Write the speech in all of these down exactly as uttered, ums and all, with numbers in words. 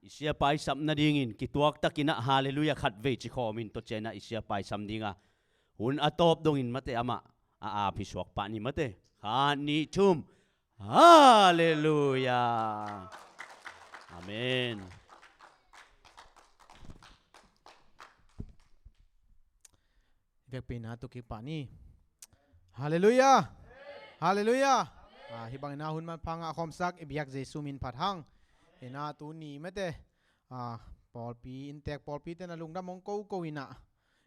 i siapa i sap nadingin kituaktakinah halleluiah khatvei ci khawmin tua cianah i siapa i sam dinga hun a tawp dongin mate amah a ap hi suak pah ni mate. Khat, nih, thum. Halleluiah. Amen. Vekpi-in a tukik pah ni. Halleluiah. Halleluiah. Ah, hih bangin a hun manpha ngah khawmsak i biak Jesu min phat hang. Inah tuni mate, ah, pawlpi inntek pawlpite na lungdam hong ko ko inah,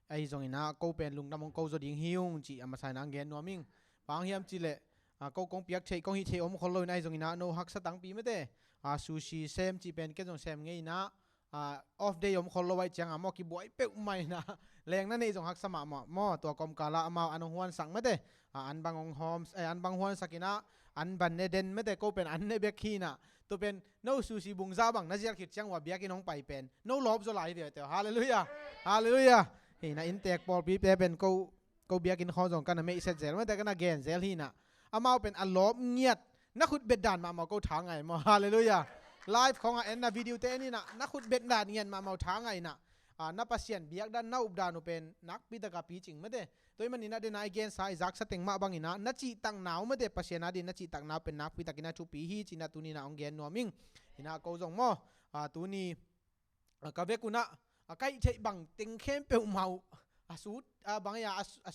ahi zongin ah ko pen lungdam hong ko zaw ding hi ung cih a masa inah hong gen nuam ing. Bang hang hiam cihleh, ah, ko kong piak theih kong hih theih om khol lo inah, ahi zongin ah no haksa tangpi mate, ah, sushi sem cih pen ken zong sem ngei inah, ah, off day om khol lo ahih ciangah maw kibuai peuhmah inah leng na neih zong haksa mahmah maw. Tua kawmkalah amau an hong huansak mate, ah, an bang hong hawm, eh, an bang huansak inah an ban ne den mate, ko pen an ne bek hi inah. Tua pen no sushi bungza bang na zial khit ciang ua biakinn hong pai pen no lawp zaw lai hi viau teh. Halleluiah. Halleluiah. Hi inah inntek pawlpite pen ko, ko biakinn khawng zong ka na meihset zel mate, ka na gen zel hi inah. Amau pen a lawp ngiat, na khutbet dan mahmah ko tha ngai maw. Halleluiah. Live khawngah en na video te en inah na khutbet dan ngiat mahmah uh tha ngai inah. Ah, na Pasian biak dan na up dan uh pen nakpi taka picing mate. Tua ahih manin ah dena i gensa i zaksa teng mah bangin ah na cihtakna uh mate, Pasian adin na cihtakna uh pen nakpi takin a thupi hi ci inah tuni inah hong gen nuam ing. Inah ko zong maw, ah, tuni, ah, ka vek un ah, ah, ka hih theih bang teng khempeuh mah uh a sut, ah, bang a, a, a,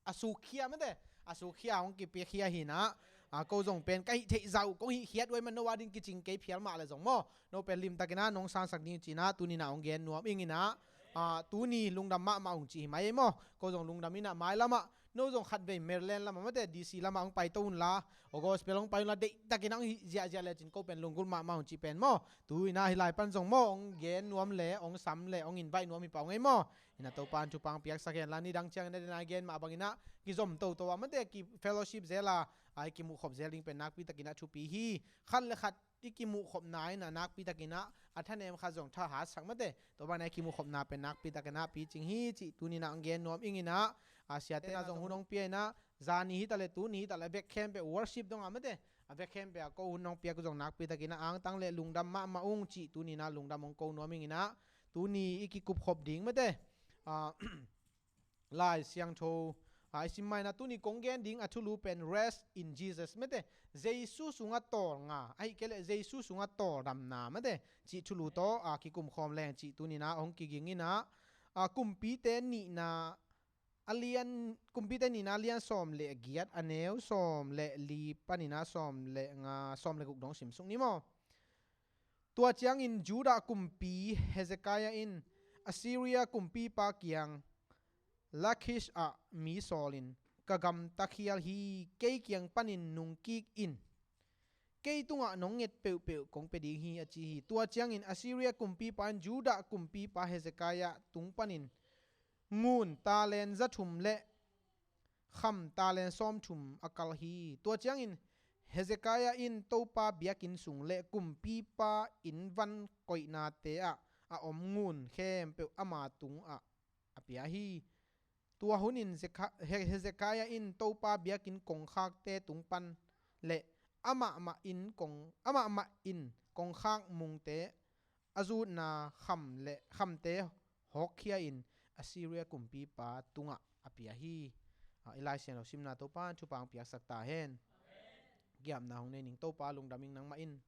a sukkhia mate, a sukkhia hong kipiakhia hi inah, ah, ko zong pen ka hih theih zah uh kong hih khiat uh ahih man no adin kicing kei phial mah leh zong maw, no pen limtakin ah nong sangsak ding uh ci inah tuni inah hong gen nuam ing inah. Ah, tuni lungdam mahmah ung cih hi mai ei maw. Ko zong lungdam inah mailamah, no zong khatvei Maryland lamah mate, D C lamah hong paito unla, aw gospel hong pai unla, deihtakin ah hong hih ziahziah lecin ko pen lunggulh mahmah ung cih pen maw. Tu inah hih lai pan zong maw hong gen nuam le hong sam le hong invite nuam hi pah ung ei maw. Inah Topa'n thupha hong piaksak hen la, nidang ciangin a dena i gen mah bangin ah kizom toto a mate, ki fellowship zel a, ah, i kimuhkhop zel ding pen nakpi takin ah thupi hi. Khat le khat i kimuhkhopna inah nakpi takin ah a thanem khat zong thahatsak mate. Tua bangin ah i kimuhkhopna pen nakpi takin ah picing hi cih tuni inah hong gen nuam ing inah, ah, siate na zong hun hong pia inah, zani hi taleh tuni hi taleh a vek khempeuh worship dongah mate, a vek khempeuh ah ko hun hong piak uh zong nakpi takin ah angtang le lungdam mahmah ung cih tuni inah lungdam hong ko nuam ing inah. Tuni i kikupkhop ding mate, ah, Lai Siangtho, ah, i sim mah inah tuni kong gen ding a thulu pen Rest in Jesus mate, Jesu sungah tawlnga, ahih kei leh Jesu sungah tawldamna mate cih thulu tawh, ah, kikumkhawm leng cih tuni inah hong kiging inah, ah, Kumpite nihna a lian, Kumpite nihna a lian sawm le giat, a neu sawm le li panin ah sawm le nga, sawm le guk dong simsuk ni maw. Tua ciangin Judah kumpi Hezekiah in Assyria kumpipa kiang Lachish ah mi sawlin, "Ka gamta khial hi, kei kiang panin nungkik in. Kei tungah nong nget peuhpeuh kong pia ding hi," a ci hi. Tua ciangin Assyria kumpipa in Judah kumpipa Hezekiah tung panin ngun talent za thum le kham talent sawmthum a kal hi. Tua ciangin Hezekiah in Topa biakinn sung le kumpipa inn van koihnate ah a om ngun khempeuh ama tungah a pia hi. Tua hunin Zekha-, He-, Hezekiah in Topa biakinn kongkhakte tung pan le amahmah in kong, amahmah in kongkhak mungte a zutna kham le khamte hawkkhia in Assyria kumpipa tungah a pia hi. Ah, i Lai Siangtho simna Topa thupha hong piaksak ta hen. Kiapna hong nei ning Topa, lungdam ing nangmah in.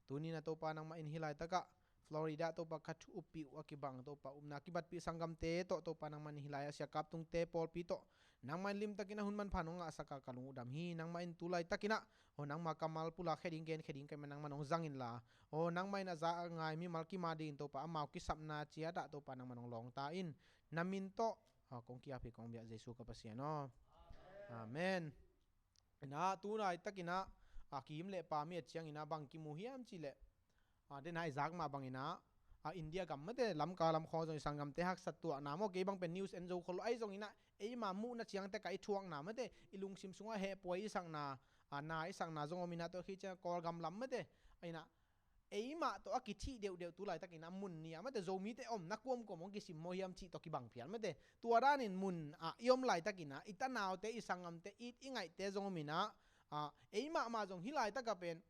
Tuni inah Topa nangmah in hih laitakah Florida Topa khat upih uh a kibang Topa upna kibatpih sanggamte tawh Topa nangmah in hih lai a siakap tungte pawlpi tawh nangmah in limtakin a hun manpha nong ngahsak a ka lung uh dam hi. Nangmah in tu laitakin ah, aw nangma kammal pulak khia ding, gen khia ding ka hih man nangmah nong zang inla, aw nangmah in a za a ngai mimal kim adingin Topa amau kisapna ciatah Topa nangmah nong lawngta in. Na min tawh, aw, kong ki-ap hi kong biak Jesu ka Pasian aw. Amen. Inah tu laitakin ah, a kim le pa mi a ciangin ah bang kimu hiam cihleh, a, dena i zak mah bangin ah, a, India gam mate, Lamka lam khawng zong i sanggamte haksat tuahna maw, kei bang pen news en zo khol lo, ahi zongin ah eima muhna ciangte ka i thuakna mate, i lungsim sungah hehpua i sakna, a, na i sakna zong om inah, tua khit ciang Kawlgam lam mate, inah eimah tawh a kithih deuhdeuh tu laitakin ah mun ni ah mate, Zomite omna kuamkuam hong kisim maw hiam cih tawh kibang phial mate. Tua danin mun ah i om laitakin ah i tanaute, i sanggamte, it i ngaihte zong om inah, a, eimah mah zong hih laitakah pen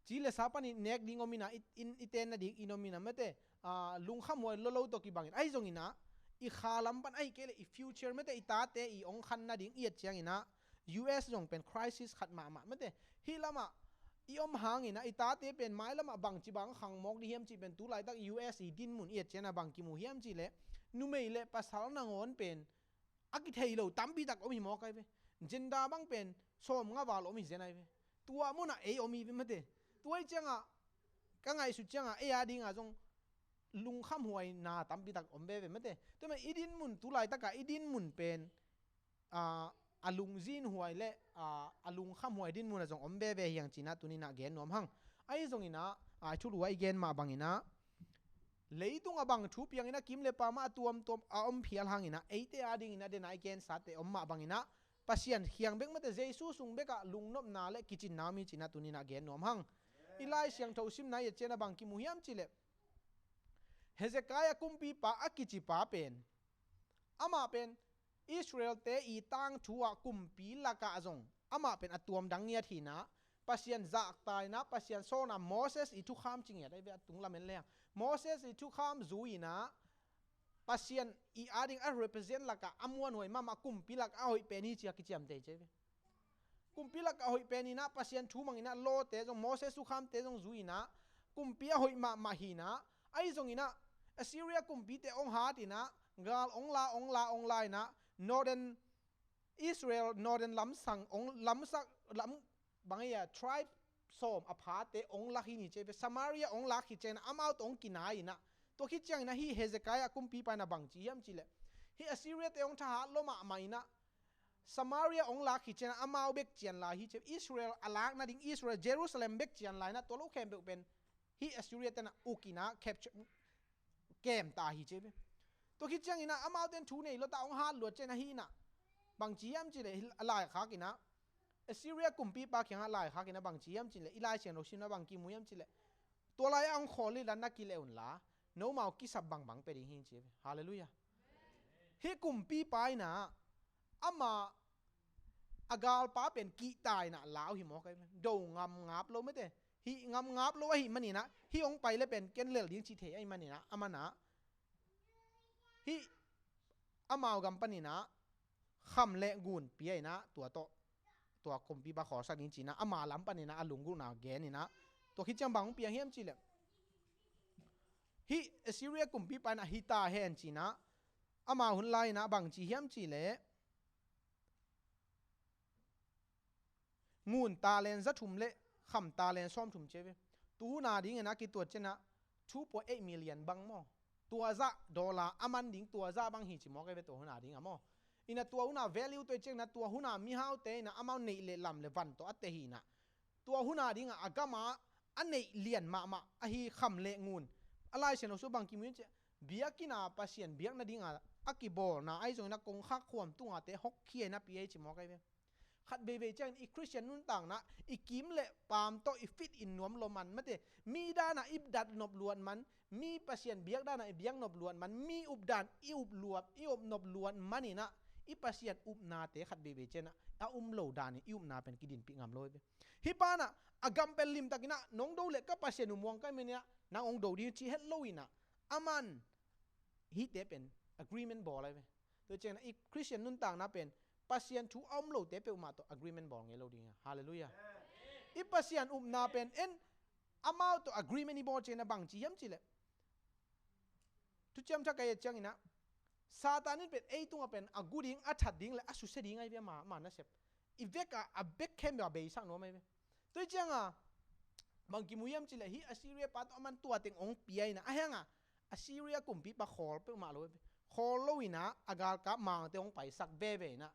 ci le sa panin nek ding om inah, i, i, i tenna ding inn om inah mate, ah, lungkhamhuai lolo tawh kibangin. Ahi zonginah, i kha lam pan ahi kei le i future mate, i tate i hong khanna ding i et cianginah, U S zong pen crisis khat mahmah mate. Hih lamah i om hanginah i tate pen mailamah bangci bang khang mawk ding hiam cih pen tu laitak U S i dinmun i et cianah bang kimu hiam cih leh, numei le pasal nangawn pen a kithei lo tampi tak om hi mawk ai ve. Gender bang pen sawm nga val om hi zen ai ve. Tua munah ei om hi ve mate. Tua hi ciangah, ka ngaihsut ciangah ei a dingah zong lungkhamhuaina tampi tak om veve mate. Tua mah i dinmun tu laitakah i dinmun pen, ah, a lungzinhuai le, ah, a lungkhamhuai dinmun ah zong om veve hiang cinah tuninah gen nuam hang. Ahi zonginah, ah, thulu ah i gen mah banginah, leitung a bang thu pianginah kim le pam ah a tuamtuam a om phial hanginah, eite a dinginah dena i gensate om mah banginah, Pasian khiang bek mate, Jesu sung bekah lungnopna le kicinna om hi cinah tuninah gen nuam hang. I Lai Siangtho simna i et cianah bang kimu hiam cih leh, Hezekiah kumpipa a kicipa pen, amah pen Israel-te i tangthu ah kumpi lakah zong amah pen a tuamdang ngiat hinah, Pasian zahta inah, Pasian sawlna Moses i thukham ci ngiat ai ve, a tung lamen leng Moses i thukham zui inah, Pasian i a ding a represent lakah a muanhuai mahmah, kumpi lakah a hoih pen hi ci a kiciamteh ci ai ve. Kumpi lakah a hoih pen inah, Pasian thu mang inah, lawte zong, Moses thukhamte zong zui inah, kumpi a hoih mahmah hinah, ahi zonginah Assyria kumpite hong hat inah, gal hong la, hong la, hong la inah, Northern Israel, Northern lamsang hong lamsak, lam bang ei a, tribe sawm a phate hong lak hi ni ci ai ve. Samaria hong lak hi ciangin amau tawh hong kinai inah, tua khit ciangin ah hih Hezekiah kumpipa in ah bang ci hiam cih leh, hih Assyria-te hong thahat lua mahmah inah, Samaria hong lak hi ciangin ah amau bek cian lai hi ci ai ve. Israel a lak nading, Israel Jerusalem bek cian lai inah, tua lo khempeuh pen hih Assyria-te in ah uk inah capture, kem ta hi ci ai ve. Tua khit ciangin ah amaute in thu nei lua ta, hong hat luat ciangin ah hih in ah bang ci hiam cih leh, a laikhak in ah, Assyria kumpipa kiangah laikhak in ah bang ci hiam cih leh, i Lai Siangtho simna bang kimu hiam cih leh, tua lai-ah hong khawl ding dan na kileh unla, nomau kisap bangbang pia ding hi ci ai ve. Halleluiah. Hih kumpipa in ah ama a galpa pen kihta in ah lau hi mawk ai ve. Do ngam ngap lo mate. Hih ngam ngap lo ahih manin ah, hih hong pai le pen ken lel ding ci thei ahih manin ah, aman ah hih amau gam panin ah kham le ngun pia in ah, tua tawh tua kumpipa khawlsak ding ci in ah, ama lam panin ah a lunggulhna gen in ah, tua khit ciang bang hong piang hiam cih leh, hih Assyria kumpipa in ah hi ta hen ci in ah, amau hun lai in ah bang ci hiam cih leh, ngun talent za thum le kham talent sawm thum ci ai ve. Tu hun a dingin ah kituat ciangin ah two point eight million bang maw. Tua zah dollar a man ding tua zah bang hi ci mawk ai ve, tua hun a dingah maw. In ah tua hun a value tua ciangin ah tua hun a mihaute in ah amau neih le lam le van tawh a teh hi in ah, tua hun a dingah a gam a a neih lian mahmah ahi kham le ngun. A Lai Siangtho sung bang kimu hiam cih leh, biakinn a Pasian biak nading a a kibawlna ahi zongin ah kongkhak khuam tungah te hawkkhia in ah pia hi ci mawk ai ve. Khat veivei ciangin i Khristian nuntakna i kim le paam tawh i fit in nuam lua man mate, mi dan ah i dat nop luat man, mi Pasian biak dan ah i biak nop luat man, mi up dan i up luat, i up nop luat man in ah, i Pasian upnate khat veivei ciangin ah a um lo dan in i upna pen kidinpih ngam lo ai ve. Hih pa in ah a gam pen limtak in ah, nong do leh ka Pasian uh muang ka hi manin ah nang hong do ding ci het lo in ah, aman hihte pen agreement bawl ai ve. Tua ciangin ah i Khristian nuntakna pen Pasian thu a um lote peuhmah tawh agreement bawl ngei lo ding hi. Halleluiah. I Pasian upna pen en, amau tawh agreement i bawl ciangin ah bang ci hiam cih leh, Thuciam Thak ka et ciangin ah, Satan in pen ei tungah pen a gu ding, a that ding le a susia ding ai ve, ama, ama nasep. I vek a, a bek khempeuh a beisak nuam ai ve. Tua hi ciangin ah bang kimu hiam cih leh, hih Assyria pa tawh aman tua teng hong pia in ah, a hiang a Assyria kumpipa khawl peuhmah lo ai ve. Khawl lo in ah a galkap mangte hong paisak veve in ah,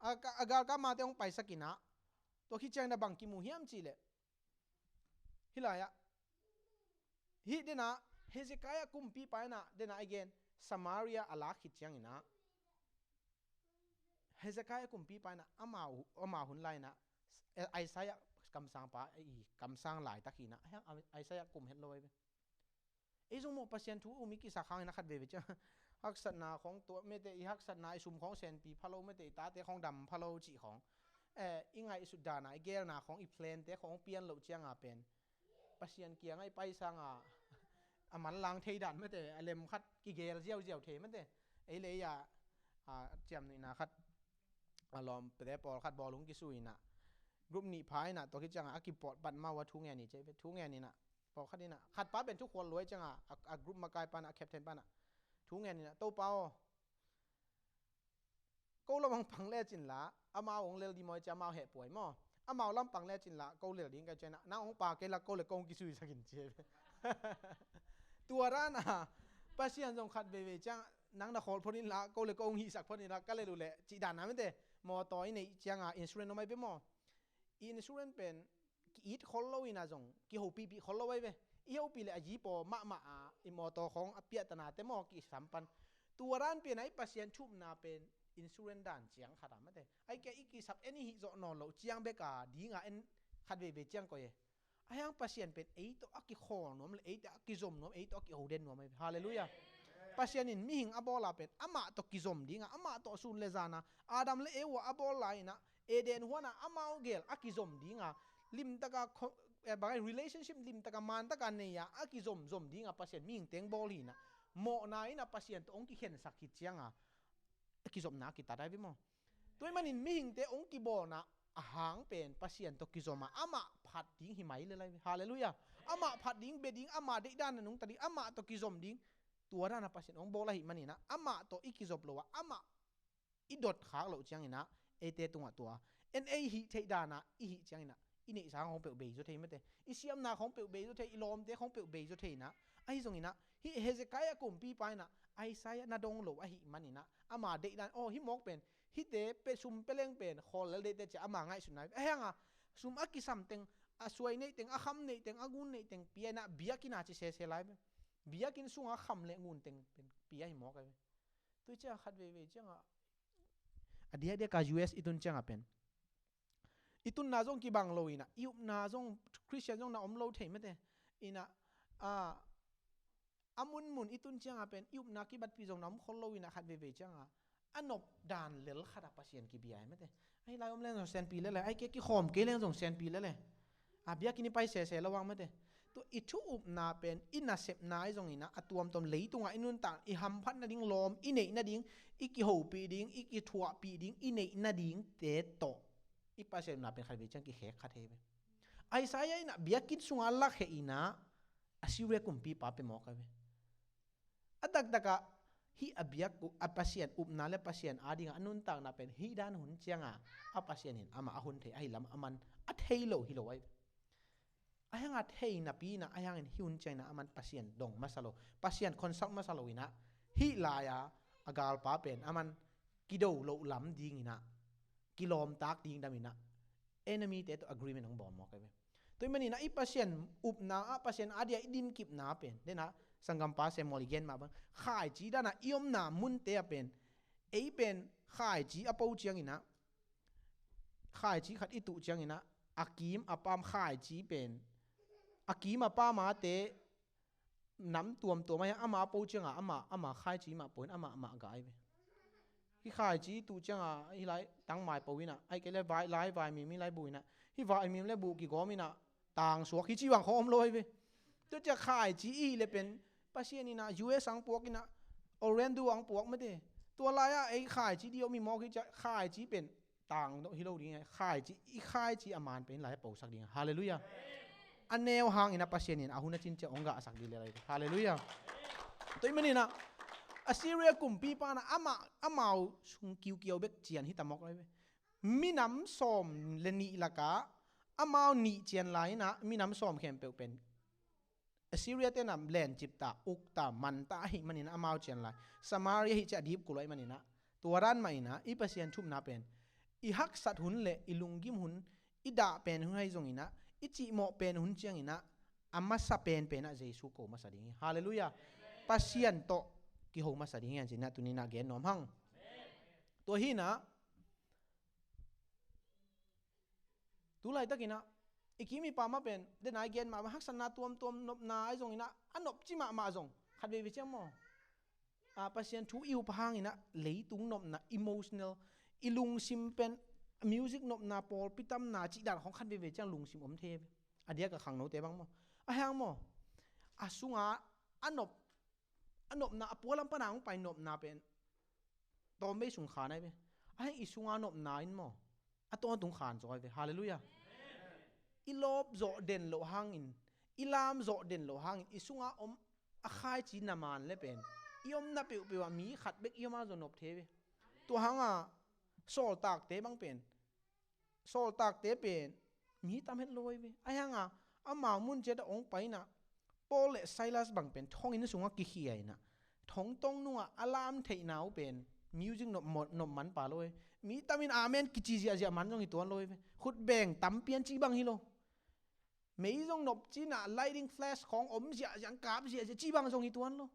a, a galkap mangte hong paisak in ah, tua khit ciangin ah bang kimu hiam cih leh, hih lai-ah, hih den ah, Hezekiah kumpipa in ah den ah i gen, Samaria a lak khit ciangin ah, Hezekiah kumpipa in ah, ama, ama hun lai in ah, Isaiah kamsangpa i kamsang laitak hi in ah, a hiang Isaiah kum het lo ai ve. Ei zong maw, Pasian thu um i kisak hangin a khat veve ciang haksatna khawng tuah mete, i haksatna, i sum khawng senpi pha lo mete, i tate khawng dam pha lo cih khawng. eh, i ngaihsut dana i gelna khawng, i plante khawng pian loh cianga pen Pasian kianga i pai sanga a manlang thei dan mate, a lem khat kigel ziauziau thei mate. Ei le ei a, a, ciamnuihna khat, a lawmte pawlkhat bawlung kisu inah, group nih pha inah, tua khit cianga a kipawt pat ma uh a thu ngen i cei ve, thu ngen inah, pawlkhat inah, khat pa pen thu khual luai cianga, a, a group makai panah, a captain panah thu ngen inah, Topa aw, ko lamang pang lecin la amau hong lel di maw cia, amau heh puai maw, amau lam pang lecin la ko lel ding ka cianah, nang hong pa kei la ko le ko hong kisuisakin cia ve. Tua dana Pasian zong khat veivei ciang, nang na khawl phot in la ko le ko hong hihsak phot in la ka lel uh leh cih dana mate. Mawtaw i neih cianga insurance om ai ve maw? I insurance pen ki-it khol lo inah zong kihopihpih khol lo ai ve. I hopih le a yipaw mahmah a, i mawtaw khawng a piahtanate maw kisam pan. Tua dan pianah i Pasian thupna pen insurance dan ciang khat a mate. Ai kia i kisap en i hih zawh nawn loh ciang beka dinga en khat veivei ciang koih e. Ahiang Pasian pen ei tawh a kikhawl nuam le ei tawh a kizom nuam, ei tawh a kihoden nuam ai ve. Halleluiah. Pasian in mihing a bawla pen amah tawh kizom dinga, amah tawh sun le zana Adam le Eva a bawl lai inah Eden huana amau gel a kizom dinga, limtaka kho-, eh, bangai relationship limtaka mantaka nei-a a kizomzom dinga Pasian mihing teng bawl hinah, mawhna inah Pasian tawh hong kikhensak khit cianga a kizopna a kitat ai ve maw? Tua i manin mihingte hong kibawlna a hang pen Pasian tawh kizoma amah phat ding hi mai le lai ve. Halleluiah. Amah phat ding, bia ding, amah deihdan na nungta ding, amah tawh kizom ding. Tua dana Pasian hong bawl ahi maninah amah tawh i kizop lo a, amah i dot khak loh cianginah eite tungah tua en ei hih theih dana i hih cianginah i neihsa khawng peuh bei zaw thei mate. I siamna khawng peuh bei zaw thei, i lawmte khawng peuh bei zaw thei inah. Ahi zonginah hih Hezekiah kumpipa inah Isaiah na dong lo ahi maninah ama deihdan, aw, hih mawk pen hihte pe sum peleng pen khawl lel deihte cia ama ngaihsutna ai ve. Ahianga sum a kisam teng, a suai neih teng, a kham neih teng, a ngun neih teng pia inah biakinn a ci sese lai ve. Biakinn sunga kham le ngun teng pen pia hi mawk ai ve. Tui cia khat veivei cianga a diakdiaka U S i tun cianga pen i tunna zong kibang lo inah, i upna zong, Christian zong na om lo thei mate. Inah, a, a munmun i tun cianga pen i upna kibatpih zong na om khol lo inah khat veivei cianga a nop dan lel khata Pasian kibia ai mate. Ahi lai om leng zong sianpi lele, ai kia kikhawm kei leng zong sianpi lele. A biakinn i pai sese lo ang mate. Tua i thu upna pen i nasepna ahi zonginah a tuamtuam leitungah i nuntak, i hamphat nading lawm i neih nading, i kihopih ding, i kithuahpih ding i neih nadingte tawh i Pasian upna pen khat vei ciang kikhek khat hi ve. Isaiah inah biakinn sunga lakhia inah Assyria kumpipa pia mawk ai ve. A taktakah hih a biak uh, a Pasian upna le Pasian adinga a nuntakna pen hih dan hun cianga a Pasian in amah a hun thei ahi lam a man a thei lo hi lo ai ve. Ahianga thei napi inah, ahiangin hih hun ciangin ah aman Pasian dong masa lo, Pasian consult masa lo inah, hih lai-a a galpa pen aman kido loh lam dinginah, kilawmtak ding daminah, enemy te tawh agreement hong bawl mawk ai ve. Tua hih maninah i Pasian upna ah, Pasian adia i dinkipna pen, denah sanggampa Samuel i gen mah bang, khaici danah i omna munte ah pen, ei pen khaici a po cianginah, khaici khat i tuh cianginah, a kim a pam khaici pen, a kim a pam ate nam tuamtuam ahi, ama a po cianga, ama, ama khaici mah poin, ama, ama gai ve. Hih khaici i tuh cianga, hih lai tangmai po inah, ai kei le vai, lai vaimim, hih lai buh inah, hih vaimim le buh kigawm inah, tangsuak hi ci vang khawm lo ai ve. Tua ciah khaici i hih le pen, Pasian inah, U S ang puak inah, Orlando ang puak mate. Tua lai-ah ei khaici di om hi mawk hi ciah, khaici pen tang dawh hi lo ding, khaici, i khaici a man pen lai a posak ding. Halleluiah. A neu hangin a Pasian in a hun a cin ciah hong gahsak ding le lai. Halleluiah. Tua hih maninah Assyria kumpipa inah amah, amau sung kiukiau bek cian hi ta mawk lai ve. Minam sawm le nih lakah amau nih cian lai inah minam sawm khempeuh pen Assyria te inah lencip ta, uk ta, man ta ahih maninah amau cian lai. Samaria hih ciah dipkul ahih maninah, tua dan mah inah i Pasian thupna pen i haksat hun le i lunggim hun, i dah pen hun ahi zonginah, i cihmawh pen hun cianginah, a masa penpenah Jesu ko masa ding hi. Halleluiah. Pasian tawh kiho masa ding hi an cinah tuninah gen nuam hang. Tua hinah tu laitakinah i kim i pam ah pen, denai gen mah bang, haksatna tuamtuam, nopna ahi zonginah, a nopci mahmah zong khat veivei ciang maw, a, Pasian thu i up hanginah leitung nopna, emotional, i lungsim pen music nopna, pawlpi tamna cih dan khawng khat veve ciang lungsim om thei ve. A diak a khangnote bang maw, a hiang maw, a sunga a nop, a nopna a pualam pana hong pai nopna pen tawmvei sung khan ai ve. A hiang i sunga nopna in maw, a tawntung khan zaw ai ve. Halleluiah. I lawp zawh den loh hangin, i lam zawh den loh hangin i sunga om a khaici na man le pen i omna peuhpeuh ah mi khat bek i om a zaw nop thei ve. Tua hanga sawltakte bang pen, sawltakte pen mi tam het lo ai ve. A hianga amau mun ciat a ong paina Paul le Silas bang pen thonginn sungah kikhia ina, thongtong nungah a lam theihna uh pen music nop, nop man pa lo ai. Mi tamin amen kici ziahziah man zong hi tuan lo ai ve. Khutbeng tampian cih bang hi lo. Mei zong nop cina, lighting flash khawng om ziahziah, kap ziahziah cih bang zong hi tuan lo.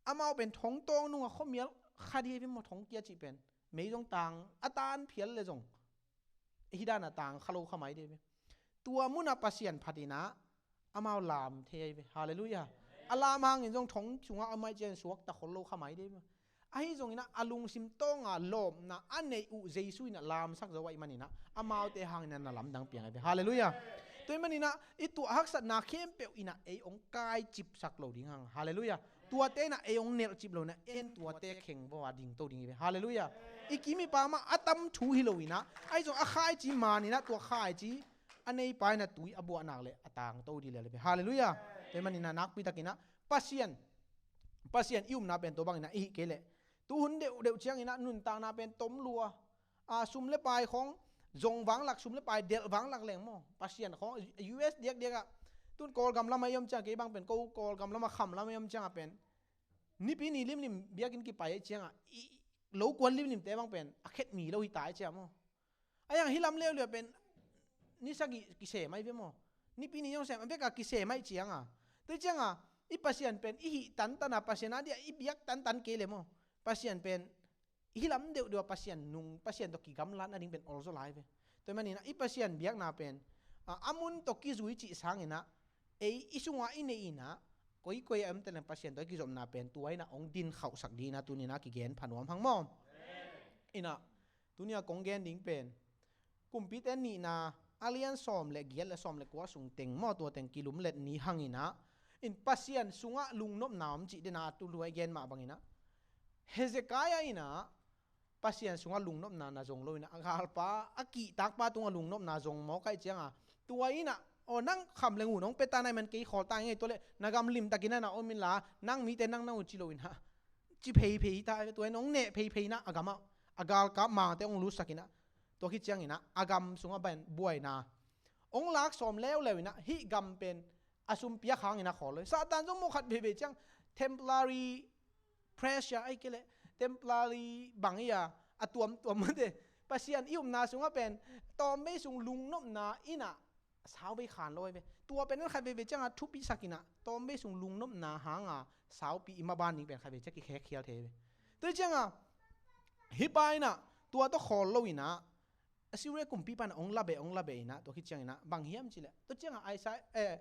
Amau pen thongtong nungah khuamial kha dih ai ve maw, thong kia cih pen. Mei zong tang a tan phial le zong hi dana tang kha lo kha mai dih ai ve. Tua muna Pasian phat ina amau lam thei ai ve. Halleluiah. A lam hangin zong thong sungah a mai cian suakta khol lo kha mai dih ai ve. Ahi zongina a lungsim tawnga lawpna a neih uh Jesu ina lamsak zo ahih manina amaute hangina na lamdang piang ai ve. Halleluiah. Tua ahih manina i tuah haksatna khempeuh ina ei ong kai cipsak lo ding hang. Halleluiah. Tuate ina ei ong nelh cip lo ina en tuate kheng vaw a ding to ding hi ve. Halleluiah. I kim i pam ah a tam thu hi lo ina, ahi zong a khaici man ina tua khaici a neipa ina tui a buah nak le a tang to dih le le ve. Halleluiah. Tua ahih manina nakpi takina Pasian, Pasian i upna pen tua bangina i hih kei leh tu hun deuhdeuh ciangina nuntakna pen tom lua, a, sum le pai khawng zong vanglak, sum le pai delh vanglak leng maw, Pasian khawng U S diakdiak ah, tun Kawlgam lamah i om ciang, kei bang pen ko Kawlgam lamah kham lamah i om ciangah pen Nipi ni limlim biakinn kipai ahih ciangah i lo kuan limlimte bang pen a khet mi lo hi ta ahih ciang maw. A hiang hi lam leuleu pen ni sagih kisem ai ve maw. Nipi ni zong sem a beka kisem ai cianga, tua cianga i Pasian pen i hih tantana Pasian a dia i biak tantan kei le maw, Pasian pen i hi lam deuhdeuh a Pasian nung, Pasian tawh kigamlat nading pen olzaw lai ve. Tua ahih manina i Pasian biakna pen a, a mun tawh kizui cih sangina ei i sungah i neihina koikoi a omte le Pasian tawh i kizopna pen tua ina ong din khauhsak dihina tunina kigen pha nuam hang maw. Ina tunia kong gen ding pen Kumpite nihna a lian sawm le giat le sawm le kua sung teng maw, tua teng kilumlet ni hangina in Pasian sungah lungnopna om cih dena tu luai gen mah bangina Hezekiah ina Pasian sungah lungnopna na zong lo ina a galpa a kihtakpa tungah lungnopna zong mawk ai cianga tua ina aw nang kham le ngun ong peta nai man kei khawl ta ngei tua le na gam limtakina na om inla nang mite nang na uh ci lo ina ci pheiphei ta tua ina ong neh pheiphei ina a gamah a galkap mangte ong lusakina tua khit ciangina a gam sungah ban buaina ong lak sawm leuleu ina hih gam pen a sum piak hangina khawl lo. Satan zong mawkhat veve ciang temporary pressure ai kei le temporary bang ia a tuamtuam mate Pasian i upna sungah pen tawmvei sung lungnopna ina sauvei khan lo ai ve. Tua pen an khat veve cianga thupi sakina tawmvei sung lungnopna hanga saupi i maban ding pen khat veve ciang kikhekkhial thei ve. Tua cianga hih pa ina tua tawh khawl lo ina Assyria kumpipa ina ong labeh ong labeh ina tua khit ciangina bang hiam cileh tua cianga Isaiah, eh,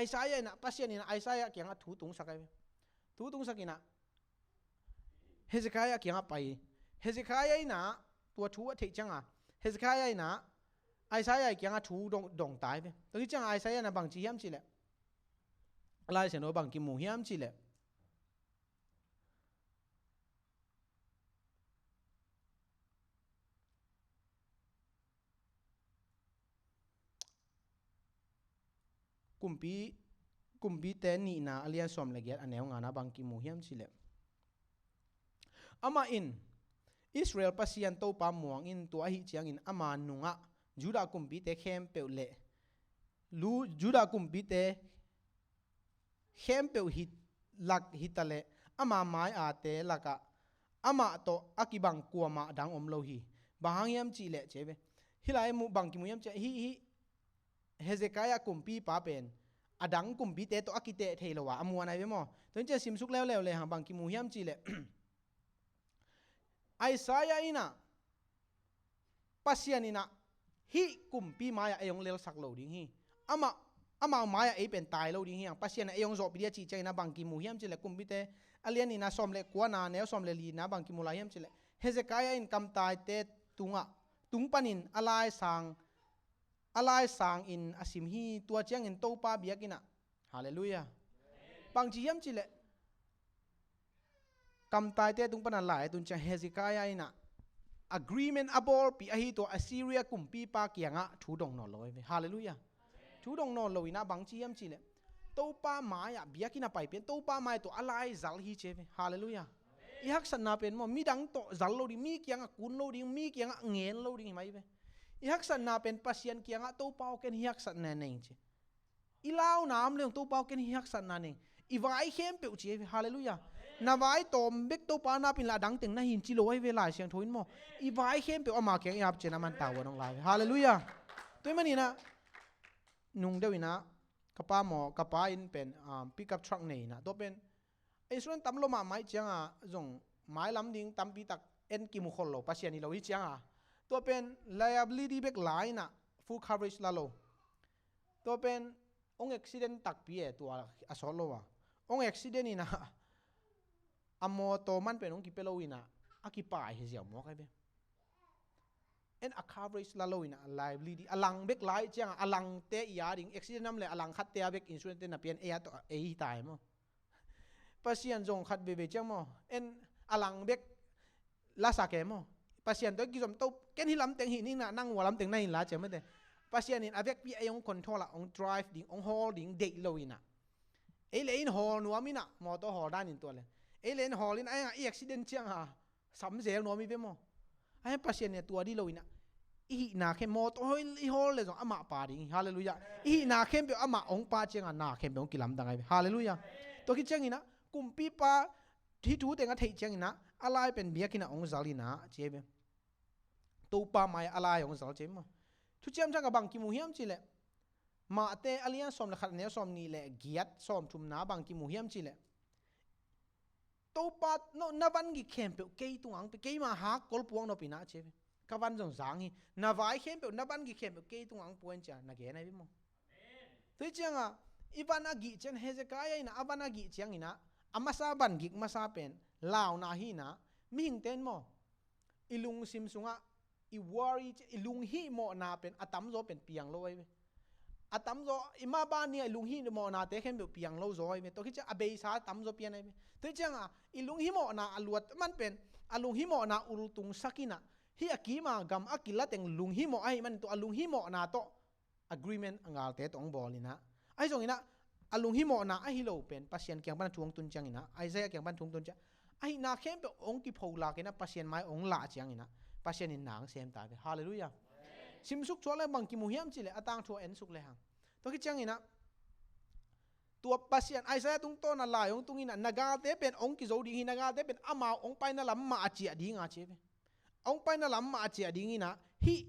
Isaiah ina Pasian ina Isaiah kianga thu tungsak ai ve. Thu tungsak ina Hezekiah kiangah pai. Hezekiah ina tua thu a theih cianga Hezekiah ina Isaiah kiangah thu dong, dong tai ve. Tua hi cianga Isaiah ina bangci hiam cileh Laisiangtho bang kimu hiam cileh Kumpi, Kumpite nihna a lian sawm le giat a neu ngana bang kimu hiam cileh amah in Israel Pasian Topa muang in tua ahi ciangin ama nungah Judah kumpite khempeuh le lu Judah kumpite khempeuh hi lak hitaleh ama mai-ate lakah amah tawh a kibang kuamah dang om lo hi. Bang hang hiam cihleh ci ve. Hih lai mu bang kimu hiam cihleh hih, hih Hezekiah kumpipa pen a dang kumpite tawh a kiteh thei lo a a muan ai ve maw? Tua hi ciah simsuk leuleu le hang bang kimu hiam cihleh Isaiah inah Pasian inah hih kumpi mai-ah ei hong lelsak lo ding hi. Amah, amau mai-ah ei pen tai lo ding hi hang. Pasian inah ei hong zawhpih ding a cih ciangin a bang kimu hiam cihleh kumpite a lian nihna sawm le kuana neu sawm le lina bang kimu lai hiam cihleh Hezekiah in kamtaite tungah tung panin a laisang, a laisang in a sim hi. Tua ciangin Topa biakinn ah, Halleluiah. Bangci hiam cihleh, kamtaite tung pana lai a tun ciang Hezekiah in ah agreement a bawlpih ahi tua Assyria kumpipa kiangah thu dong nawn lo ahi ve. Halleluiah. Thu dong nawn lo in ah bangci hiam cihleh, Topa mai-ah biakinn a pai pen Topa mai tawh a lai zal hi ci ahi ve. Halleluiah. I haksatna pen maw, midang tawh zal lo ding, mi kiangah kun lo ding, mi kiangah ngen lo ding hi mai ve. I haksatna pen Pasian kiangah Topa aw ken hih haksatna nei ci. I launa om leng Topa aw ken hih haksatna nei. I vai khempeuh ci ahi ve. Halleluiah. Na vai tawm bek Topa na pin la a dang teng na hin ci lo ahi ve Lai Siangtho in maw. I vai khempeuh ama kiang i ap ciang a man tau a dong lai ve. Halleluiah. Tua ahih manin ah nung deuh in ah ka pa maw, ka pa in pen, um, pickup truck nei in ah tua pen insurance tam lo mahmah ih ciangah zong mailam ding tampi tak en kimu khol lo, Pasian hi lo hi ciangah. Tua pen liability bek la in ah full coverage la lo. Tua pen hong accident takpi e, tua a sawt lo a. Hong accident in ah a mawtaw man pen hong kipia lo in ah a kipai hi ziau mawk ahi ve. En a coverage la lo in ah liability a lang bek lai ciangah a langte i a ding accident nam le a lang khatte a bek insurance te na pian ei a tawh ei hi ta e maw. Pasian zong khat veve ciang maw, en a lang bek lasak e maw. Pasian tawh i kizom to, ken hi lamteng hi ning na, nang hua lamteng na hin la ciang mate. Pasian in a vekpi ei hong control ah hong drive ding, hong hawl ding deih lo in ah. Ei le in hawl nuam in ah, mawtaw hawl dan in tua le. Ei le in hawl in ah, ei accident ciang a sam zel nuam hi ve maw. Ahi Pasian in tua di lo in ah, i hihna khem mawtaw i hawl le zong amah pa ding hi. Halleluiah. I hihna khempeuh amah hong pa ciangah na khempeuh hong kilamdang ahi ve. Halleluiah. Tua khit ciangin ah kumpipa hih thu teng a theih ciangin ah a lai pen biakinn ah hong zal in ah ci ahi ve. Topa mai a lai hong zal ci ahi maw. Thuciam Thak ah bang kimu hiam cihleh, Mate a lian sawm le khat a neu sawm nih le giat, sawm thumna bang kimu hiam cihleh, Topa, no, na van gik khempeuh kei tungah hong pia, keima hak kol puak nop in ah ci ahi ve. Ka van zong zang hi. Na vai khempeuh, na van gik khempeuh kei tungah hong pua in ci a na gen ahi ve maw. Tua hi ciangah i van a gih ciang, Hezekiah in ah a van a gih ciangin ah a masa van gik masa pen launa hi in ah, mihingte in maw, i lungsim sungah i worry, i lunghihmawhna pen a tamzaw pen piang lo ahi ve. A tamzaw i mah ban ni-ah i lunghihmawhnate khempeuh piang lo zaw ahi ve. Tua khit ciang a beisa a tamzaw pian ahi ve. Tua hi ciangah i lunghihmawhna a luat man pen a lunghihmawhna ultungsak in ah, hih a kima gam a kila teng lunghihmawh ahih man tua a lunghihmawhna tawh agreement a galte tawh hong bawl in ah. Ahi zongin ah a lunghimawhna ahi lo pen Pasian kiang pan a thu hong tun ciangin ah, Isaiah kiang pan thu hong tun ciang, ahihna khempeuh hong kipholak in ah Pasian mai hong lah ciangin ah Pasian in na hong sem ta ve. Halleluiah. Simsuk thuak le bang kimu hiam cihleh a tangthu a ensuk le hang. Tua khit ciangin ah tua Pasian Isaiah tungtawn a lai hong tung in ah na galte pen hong kizo ding hi, na galte pen amau hong paina lam mah a ciah ding a ci ve. Hong paina lam mah a ciah ding in ah hih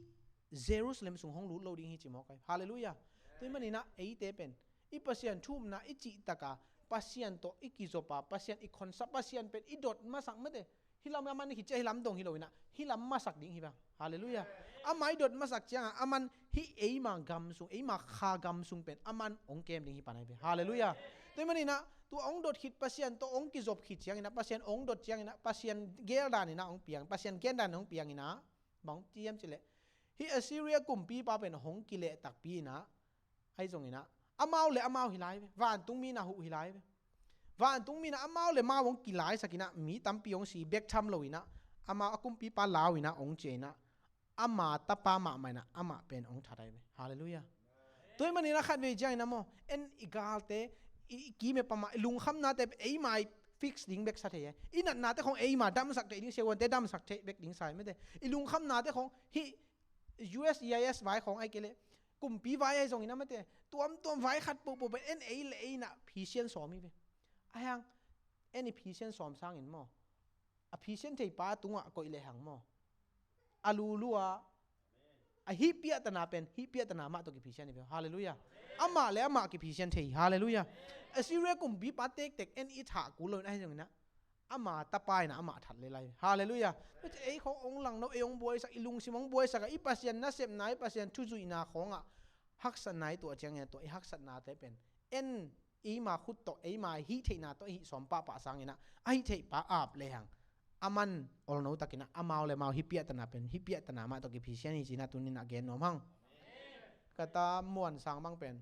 Jerusalem sung hong lut lo ding hi ci mawk ahi. Halleluiah. Tua ahih manin ah eite pen i Pasian thu-umna i cih tak a Pasian tawh i kizop a, Pasian i khonsa, Pasian pen i dot masak mate. Hih lam a man i khit ciang hih lam dong hi lo in ah hih lam masak ding hi bang. Halleluiah. Amah i dot masak ciangah a man hih eima gam sung, eima kha gam sung pen a man hong kem ding hi pan ahi ve. Halleluiah. Tua ahih manin ah tua hong dot khit Pasian tawh hong kizop khit ciangin ah, Pasian hong dot ciangin ah, Pasian gel dan in ah hong piang, Pasian gen dan in ah hong piang in ah, bang hong ci hiam cihleh, hih Assyria kumpipa pen hong kileh takpi in ah, ahi zongin ah amau le amau hi lai ve, vantungmi in ah huh hi lai ve. Vantungmi in ah amau le amau hong kilaisak in ah mi tampi hong si bek tham lo in ah, amau a kumpipa lau in ah hong ciah in ah, ama tapa mahmah in ah amah pen hong that ahi ve. Halleluiah. Tua ahih manin ah khatvei ciangin ah maw, en i galte, i, i kime pa mah, i lungkhamnate eima i fix ding bek sa thei e. I natnate khong eima damsak thei ding, siavuante damsak thei bek ding sa hi mate. I lungkhamnate khong hih U S C I S vai khong ahih kei leh kumpi vai ahi zongin ah mate, tuamtuam vai khat pohpoh pen en ei le ei in ah phisian sawm hi ve. Ahi hang en i phisian sawm sangin maw, a phisian thei pa tungah koih le hang maw, a lulu a, a hih piahtana pen hih piahtana mah tawh kiphisian hi ve. Halleluiah. Amah le amah kiphisian thei hi. Halleluiah. Assyria kumpipa tektek en i thah kul lo in ahi zongin ah ama tapa in ah amah that le lai. Halleluiah. Tua ci ei khong hong langno, ei hong buaisak, i lungsim hong buaisak a, i Pasian nasepna, i Pasian thuzuihna khawngah haksatna i tuah ciangin ah tua i haksatnate pen en eima khut tawh, eima hih theihna tawh i hih sawm pahpah sangin ah a hih theih pa ap le hang A man olno takin ah amau le amau hih piahtana pen hih piahtana mah tawh kiphisian hi ci-in ah tuni-in ah gen nuam hang. Ka ta Muan Sang bang pen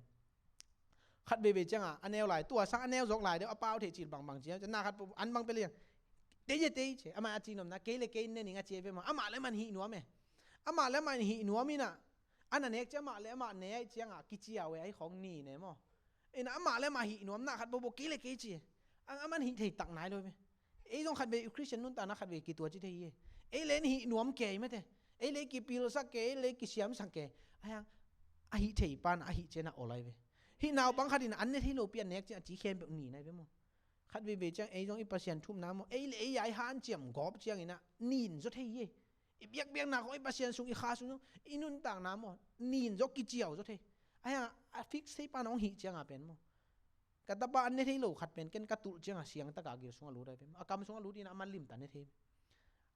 khat veivei ciangah a neu lai, tua sang a neu zawk lai deuh a pau thei cil bangbang ciang, na khat pu an bang pia liang. Tei e tei ci, amah a ci nuamna, kei le kei ne ning a ci e ve maw. Amah le amah in hih nuam e. Amah le amah in hih nuam in ah, a na nek ciang amah le amah ne ahih ciangah kiciau e, ahi khawng ni ne maw. In ah amah le amah hih nuam, na khat pu pu kei le kei ci e. A, amah in hih thei tak nai lo ve. Ei zong khat vei Khristian nuntakna khat vei kituaci thei hi. Ei le in hih nuam kei mate. Ei le kipilsak kei, ei le kisiamsak kei. Ahi hang a hih thei pan a hih ciang a aw lai ve. Hih naupang khat in an ne thei lopi a nek ciang a ci khempeuh ni nai ve maw. Khat veivei ciang ei zong i Pasian thumna maw, ei le ei a i hanciam gawp ciangin ah nin zaw thei hi. I biakpiakna khawng, i Pasian sung, i kha sung zong, i nuntakna maw, nin zaw, kiciau zaw thei. Ahi hang a fix thei pan hong hih ciang a pen maw, ka tapa an ne thei lo khat pen ken ka tulh ciangah siangtaka a gil sungah lut ahi ve maw. A kam sungah lut in a man limta ne thei ve.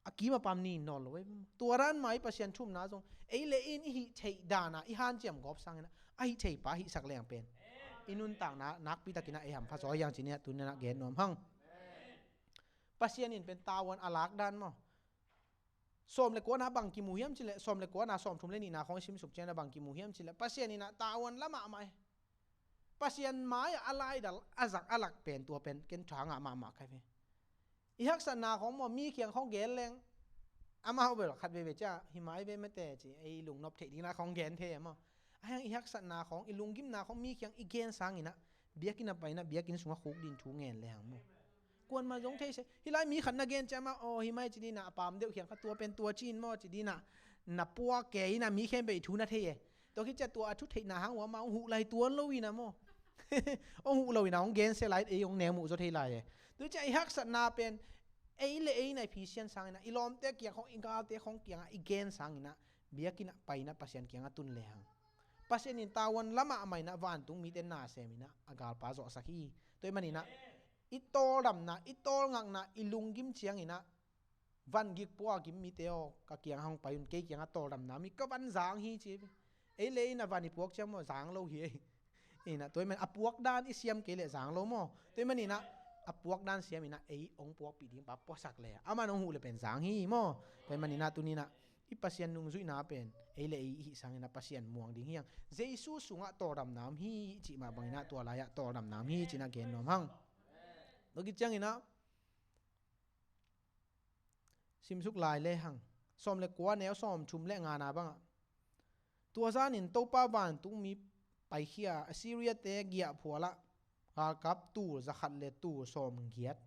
A kim a pam nin nawn lo ahi ve maw. Tua dan mah i Pasian thumna zong ei le in i hih theih dana i hanciam gawp sangin ah a hih thei pa hihsak leng pen i nuntakna nakpi takin ah ei hampha zaw hi hang ci-in ah tuni-in ah gen nuam hang. Pasian in pen tavuan a lak dan maw, sawm le kuana bang kimu hiam cileh, sawm le kuana sawm thum le nihna khawng i simsuk ciangin a bang kimu hiam cileh, Pasian in ah tavuan la mahmah e. Pasian mai-ah a laidal a zak a lak pen tua pen ken tha ngah mahmah ka hi ve. I haksatna khawng maw, mi kiang khawng gen leng amau bel khat veivei ciah hi mai ve mate ci, ei lungnop theih dingin ah khawng gen thei e maw. Ahi hang i haksatna khawng, i lunggimna khawng mi kiang i gen sangin ah biakinn a pai in ah biakinn sungah khuk ding thu ngen le hang maw. Kuamah zong thei se. Hih lai mi khat na gen ciang mah, aw, hi mai ci ding in ah, a pam deuh khiang kha tua pen tua ci in maw ci ding in ah, na puak kei in ah mi khempeuh i thu na thei e. Tua khit ciah tua a thu theihna hang uh amah hong huh lai tuan lo in ah maw. Hong huh lo in ah hong gen se lai, ei hong neu muh zaw thei lai e. Tua ciah i haksatna pen ei le ei in ah i phisian sangin ah, i lawmte kiang khawng, i galte khawng kiangah i gen sangin ah, biakinn ah pai in ah Pasian kiangah tun le hang. Pasian in tavuan la mahmah in ah vantung mite na sem in ah a galpa zawhsak hi. Tua ahih manin ah i tawldamna, i tawlngakna, i lunggim ciangin ah, van gik pua gim mite aw, ka kiang hong pai un, kei kiangah tawldamna mi ka van zang hi ci. Ei le in ah van i puak ciang maw, zang lo hi ei. In ah tua ahih manin a puak dan i siam kei leh zang lo maw. Tua ahih manin ah a puak dan siam in ah ei hong puakpih ding pa puaksak le, aman hong huh le pen zang hi maw. Tua ahih manin ah tuni in ah i Pasian nungzuihna pen ei le ei i hih sangin ah Pasian muang ding hi hang. Jesu sungah tawldamna om hi cih mah bangin ah tua lai-ah tawldamna om hi ci-in ah gen nuam hang. Tua khit ciangin ah simsuk lai le hang. Sawm le kua neu sawm thum le ngana bangah, tua zanin Topa vantungmi paikhia, Assyria-te giahphualah galkap tul zakhat le tul sawmgiat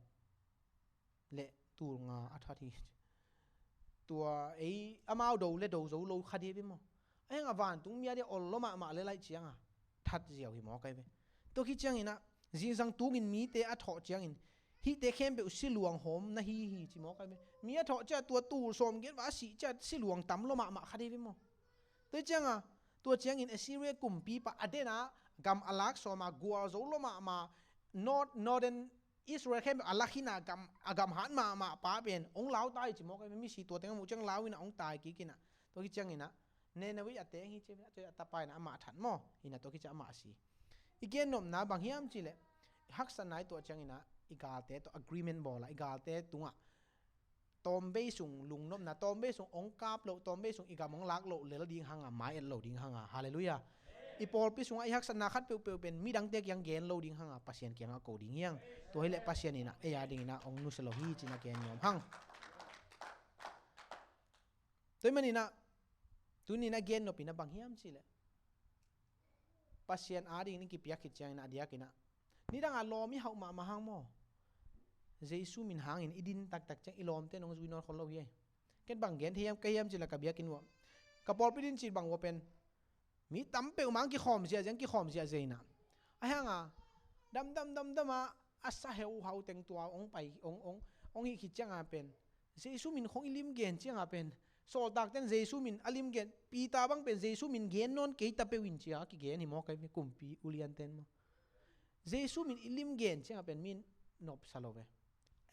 le tul nga a that hi. Tua ei amau do le do zo lo kha dih ve maw. Ahi hang a vantungmi a dia ol lo mahmah le laih cianga that ziau hi maw kai ve. Tua khit ciangin ah zingsang tungin mite a thawh ciangin hihte khempeuh siluang hawm na hi hi ci maw kai ve. Mi a thawh ciah tua tul sawmgiat va a sih ciah siluang tam lo mahmah kha dih ve maw. Tua cianga tua ciangin Assyria kumpipa a dena gam a lak sawma gualzo lo mahmah, North, Northern Israel khempeuh a lak hina gam, a gam hat mahmah pa pen hong lau tai ci maw kai ve. Misi tua teng a muh ciang lau ina hong tai kik ina. Tua khit ciangin ah Nineveh a teng hi ci a, tua a tapa ina amah that maw. Ina tua khit ciang amah a si. I gen nopna bang hiam cileh, haksatna i tuah ciangin ah i galte tawh agreement bawl a, i galte tungah tawmvei sung lungnopna, tawmvei sung hong kap loh, tawmvei sung i gam hong lak loh lel ding hanga, mai et lo ding hanga. Halleluiah. I pawlpi sungah i haksatna khat peuhpeuh pen midangte kiang gen lo ding hanga, Pasian kiangah ko ding hiang. Tua hileh Pasian inah ei a dinginah hong nusia lo hi cinah gen nuam hang. Tua hi maninah tuninah gen nopinah bang hiam cihleh, Pasian a dingin i kipiak khit cianginah a diakinah nidangah lawm i hauh mahmah hang maw? Jesu min hangin i din taktak ciang i lawmte in hong zui nawn khol lo hi. Ken bang gen thei hiam ka hiam cila ka biakinn uah, ka pawlpi din cil bang uah pen mi tam peuhmah ang kikhawm ziahziah, ang kikhawm ziahziah inah. Ahi hanga damdam damdamah a sa heuhau teng tua hong pai, hong, hong, hong hih khit cianga pen Jesu min khong i lim gen cianga pen, sawltakten Jesu min a lim gen, Peter bang pen Jesu min gen nawn kei ta peuh in cia a kigen hi maw, kai kumpi ulianten maw? Jesu min i lim gen cianga pen min nopsa lo ve.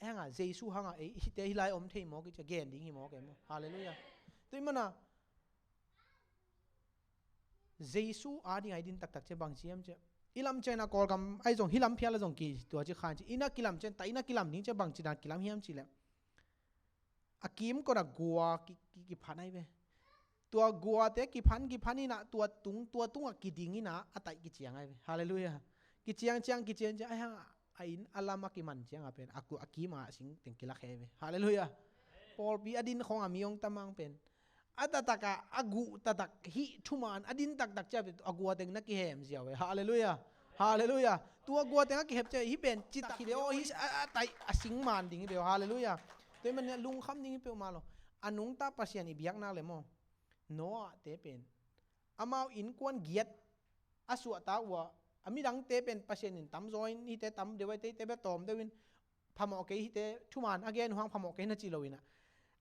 Hanga Jesu hanga ei hite hilai om thei maw, kicia gen ding hi maw, kai maw? Halleluiah. Tui mana Jesu a ding ai din taktak cia bang ciam cia, i lam ciangin a Kawlgam ai zong hi lam phial a zong ki tua ci khan ci, ina kilam cian ta, ina kilam ding cia bang ci dan kilam hiam cileh, a kimkot a gua ki, ki, kiphan ahi ve. Tua guate kiphan, kiphan inah tua tung, tua tungah kiding inah a taih kiciang ahi ve. Halleluiah. Kiciang ciang, kiciang ciang, ahi hang a inn a lam a kiman ciangah pen a, a kim a sing teng kilak hi ahi ve. Halleluiah. Pawlpi a din khawng a mi hong tamang pen a taktak a, a guh taktak hih thuman a din taktak ciah pen a gua teng na kihem ziau ve. Halleluiah. Halleluiah. Tua gua teng a kihem ciah hih pen citak hi ve aw, hih a, a taih a sing man ding hi ve aw. Halleluiah. Tua hi manin a lungkham ding hi peuhmah lo. A nungta Pasian i biakna le maw, Noah te pen amau innkuan giat a suahta uh a, a midangte pen Pasian in tamzaw in, hihte tam deuh a, hihte bia tawm deuh in, phamawh kei, hihte thuman a gen uh hang phamawh kei na ci lo inah,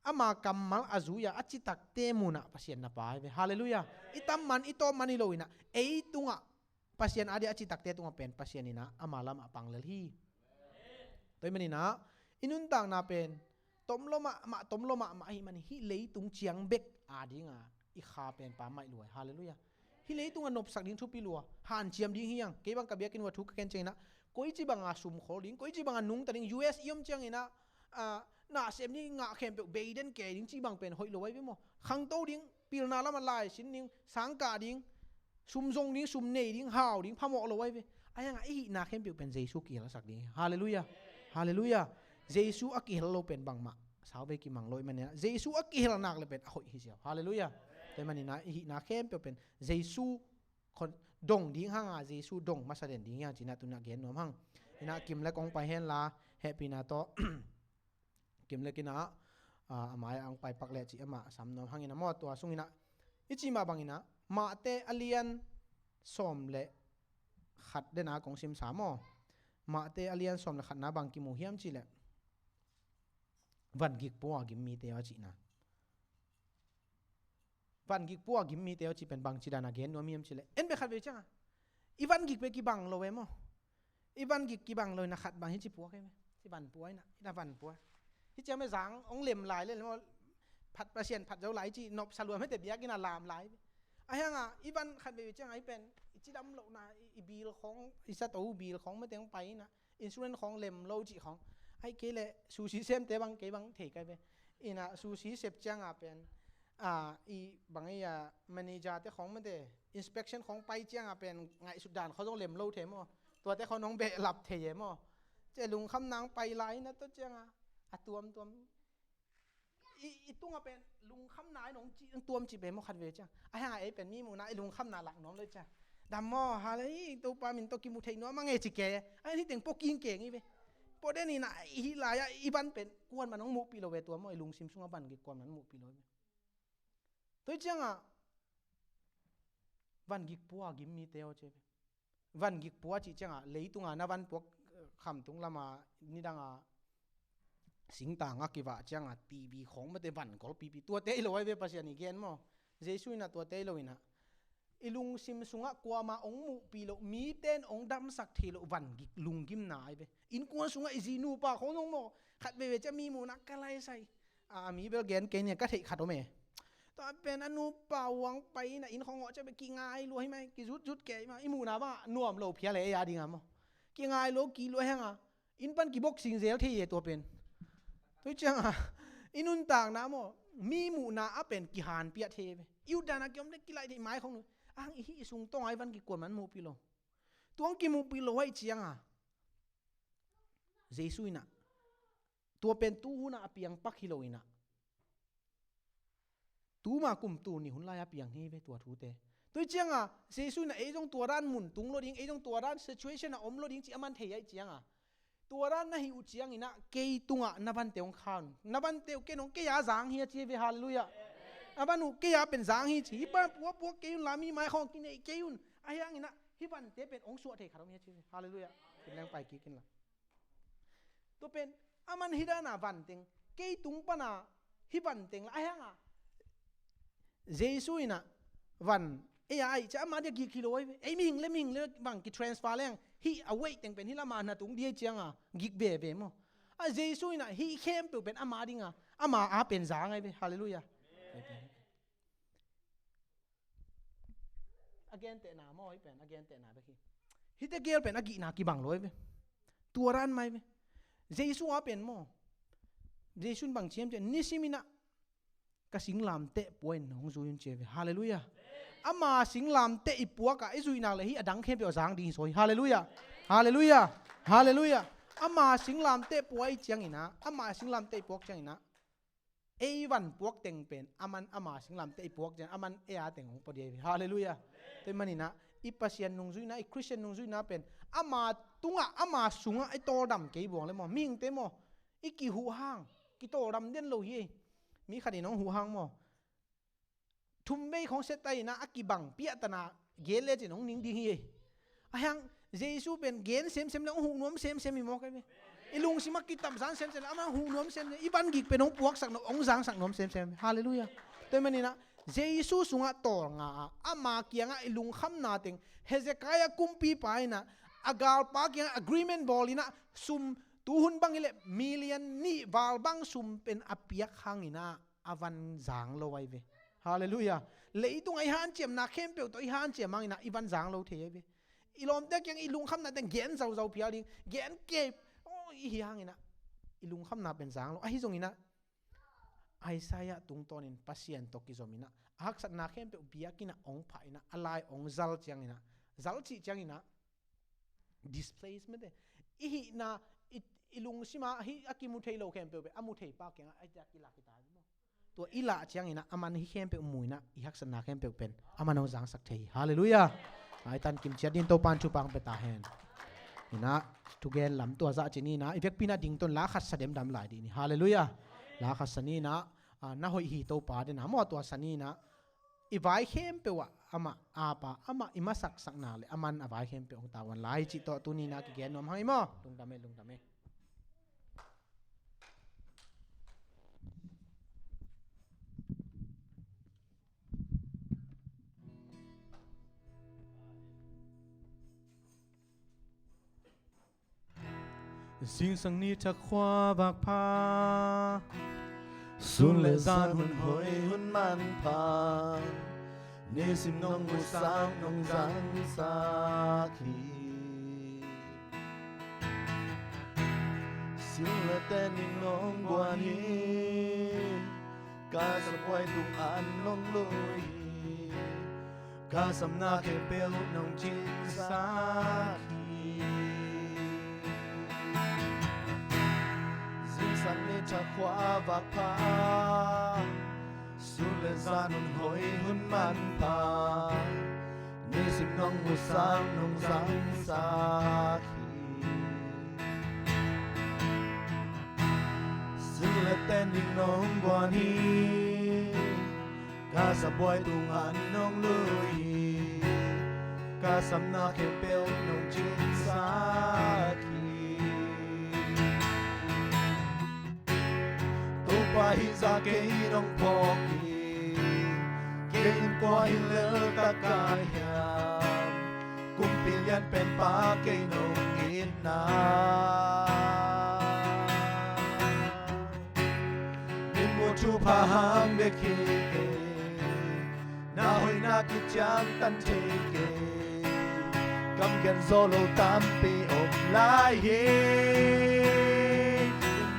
ama kammal a zui-a a citakte munah Pasian na pia hi ve. Halleluiah. I tam man, i tawm man hi lo inah, ei tungah, Pasian a dia a citakte tungah pen Pasian inah ama lamah pang lel hi. Tua hi maninah i nuntakna pen tom lo mahmah, tom lo mahmah ahih manin hih leitung ciang bek a dinga i kha pen pammaih lua hi. Halleluiah. Hih leitung a nopsak ding thupi lua, hanciam ding hi hang. Kei bang ka biakinn uah thu ka khen cianginah, koici banga sum khol ding, koici banga nungta ding, U S i om cianginah, ah, na sem ding, ngah khempeuh bei den kei ding cih bang pen hoih lo ahi ve maw. Khangto ding, pilna lamah lai sin ding, sang kah ding, sum zong ding, sum nei ding, hau ding, phamawh lo ahi ve. Ahi hangah i hihna khempeuh pen Jesu kihelsak ding hi. Halleluiah. Halleluiah. Jesu a kihel lo pen bangmah sauvei kimang lo hi maninah, Jesu a kihel nak le pen a hoih hi ziau. Halleluiah. Tua hi maninah i hihna khempeuh pen Jesu khon dong ding hanga, Jesu dong masa den ding hi hang cinah tunah gen nuam hang. Inah Kimlek hong pai henla, hehpihna tawh Kimlek inah, ah, a mai-ah hong pai pak leh cih amah sam nuam hang inah maw. Tua sunginah i cih mah banginah Mate a lian sawm le khat dena kong simsa maw. Mate a lian sawm le khatna bang kimu hiam cihleh, van gik pua a gim mite aw a cihna. Van gik pua a gim mite aw cih pen bangci dana gen nuam hiam cihleh, en bek khat vei cianga i van gik bek kibang lo e maw. I van gik kibang lo inah khat bang hi ci pua kei ve. Ci van pua inah, inah van pua. Hi ciang me zang hong lem lai le maw, phat Pasian phat zo lai ci nopsa lua mete biakinn a lam lai ve. Ahi hangah i van khat vei cianga i pen i cidam lohna, i, i bil khawng, i sato bil khawng mete hong pai inah, insurance khawng lem lo cih khawng. Ahi kei leh sushi semte bang kei bang thei kai ve. Inah sushi sep cianga pen, ah, i bang ei a manager te khawng mete inspection khawng pai cianga pen ngaihsut dan khawng zong lem lo thei maw. Tuate khawng hong behlap thei e maw. Cia lungkham nang pai lai inah tua cianga a tuamtuam i, i tungah pen lungkham nai nong ci, tuam ci pen maw khat vei ciang. Ahi hangah ei pen mi muhna i lungkhamna lak nuam lo ciang. Dam maw, hale, i Topa min tawh kimu thei nuam a nge ci ke. Ahi teng pua kingkeng hi ve. Pua den inah i hih lai-ah i van pen kuaman hong muhpih lo ve tua maw, i lungsim sungah van gik kuaman hong muhpih lo ve. Tua hi ciangah van gik pua a gim mite aw ci ve. Van gik pua cih ciangah leitunga na van puak, eh, khamtung lama nidanga singtang a kivah cianga T V khawng mete van golpipi, tuate hi lo ahi ve Pasian i gen maw. Jesu inah tuate hi lo inah i lungsim sungah kuama hong muhpih loh, mite in hong damsak thei loh van gik lunggimna ahi ve. Innkuan sungah i zi nupa khawng zong maw, khat veivei ciah mi muhna ka laisai. A, a mi bel gen kei nia, ka theih khat om e. Tua pen a nupa uang pai na inn khawng awh ciah bel kingai lua hi mai, kizutzut kei hi mai, i muhna bangah nuam lo phial e, ei a dinga maw. Kingai lo, kilua hanga inn pan kiboxing zel thei e tua pen. Tua cianga i nuntakna maw, mi muhna a pen kihanpiah thei ve. I utdana kiom le kilaih thei mai khong nu. Ang i hih i sung tawng ai van kikuan man muhpih lo. Tuang kimuhpih lo aih cianga Jesu inah tua pen tuhuna a piangpak hi lo inah tuma kum tul nih hun lai-a piang hi ve tua thute. Tua hi cianga Jesu inah ei zong tua dan mun tung lo ding, ei zong tua dan situation a om lo ding cih a man thei aih cianga tua dan na hih uh cianginah kei tungah na vante hong khan, na vante uh ken hong kei a zang hi a ci hi ve. Halleluiah. Na van uh kei a pen zang hi ci hi. Hih pan puakpuak kei un la, mi mai khawng kineih kei un. Ahi hanginah hih vante pen hong suah thei khat om hi a ci hi ve. Halleluiah. Kimleng pai kik inla. Tua pen a man hih dana vanteng, kei tung pana hih vanteng la ahi hanga Jesu inah van ei a aih ciah ama dia gik hi lo ahi ve. Ei mihing le mihing le bang kitransfer leng hih a weih teng pen hih lama na tung dia aih cianga gik veve maw. A Jesu inah hih khempeuh pen ama dinga ama a pen zang ahi ve. Halleluiah. A gentehna maw, hih pen a gentehna bek hi. Hihte gel pen a gihna kibang lo hi ve. Tua dan mai ve. Jesu a pen maw, Jesu in bang ci hiam cih leh, "Nisim in ah ka singlamteh pua in hong zui un," ci hi ve. Halleluiah. Ama singlamteh i puak a i zuih nak leh hih a dang khempeuh a zang ding hi zaw hi. Halleluiah. Halleluiah. Halleluiah. Ama singlamteh pua i ciangin ah, ama singlamteh i puak ciangin ah, ei van puak teng pen aman ama singlamteh i puak ciang, aman ei a teng hong pua ding hi ve. Halleluiah. Tua ahih manin ah i Pasian nungzuihna, i Khristian nungzuihna pen ama tungah, ama sungah i tawldam kei buang leh maw, mihingte maw, i kihuh hang, kitawldam den lo hi. Mi khat in hong huh hang maw, thum vei khawng set ta in ah, a kibang piahtana gen lecin hong ning ding hi. Ahi hang Jesu pen gen semsem leh hong huh nuam semsem hi mawk hi ve. I lungsim ah kitamzan semsem leh amah hong huh nuam semsem, i van gik pen hong puaksak nuam, hong zangsak nuam semsem. Halleluiah. Tua ahih manin ah Jesu sungah tawlnga a, ama kiangah i lungkhamna teng, Hezekiah kumpipa in ah a galpa kiangah agreement bawl in ah, sum, tuhun bang hi leh million nih val bang sum pen a piak hangin ah a van zang lo ahi ve. Halleluiah. Leitungah i hanciamna khempeuh tawh i hanciam hangin ah i van zang lo thei ahi ve. I lawmte kiang i lungkhamna teng gen zauzau phial ding, gen kei, oh, i hi hangin ah i lungkhamna pen zang lo. Ahi zongin ah Isaiah tungtawnin Pasian tawh kizom in ah a haksatna khempeuh biakinn ah hong phah in ah, a lai hong zal ciangin ah, zal cih ciangin ah, displacement e. I hihna, i, i lungsim ah hih a kimu thei lo khempeuh pen a mu thei pa kiangah a, a kilak hi ta hi maw. Tua i lah ciangin ah aman hih khempeuh mu in ah, i haksatna khempeuh pen aman hong zangsak thei hi. Halleluiah. Ai, tan kim ciat dingin Topa'n thupha hong pia ta hen. In ah thugen lam tua zah ci ni in ah, i vekpi in ah ding tawh la khat sa demdam lai dih ni. Halleluiah. La khat sa ni in ah, ah, na hoih hi Topa deihna maw, tua sa ni in ah i vai khempeuh ah amah ap a, amah i masaksakna leh aman a vai khempeuh hong tavuan lai cih tawh tuni in ah kigen nuam hang hi maw. Lungdam e, lungdam e. Zingsang ni thak khua vak pha, sun le zan hun hoi hun manpha, nisim nong musak nong zangsak hi. Sil le tenin nong guan hi, ka sabuai tung an nong lui hi. Ka samna khempeuh nong cinsak hi. Zingsang ni thak khua vak pha, sun le zan hun hoi hun manpha, nisim nong musak nong zangsak hi. Sil le tenin nong guan hi, ka sabuai tung an nong lui hi. Ka samna khempeuh nong cinsak hi. Topa hih zah kei nong phawk hi. Kei in kua hi lel ta ka hiam? Kumpi lian pen pa kei nong itna. Min muh thupha hang bek hi kei, na hoihna kiciangtan thei kei. Kam gen zawh lo tampi om lai hi.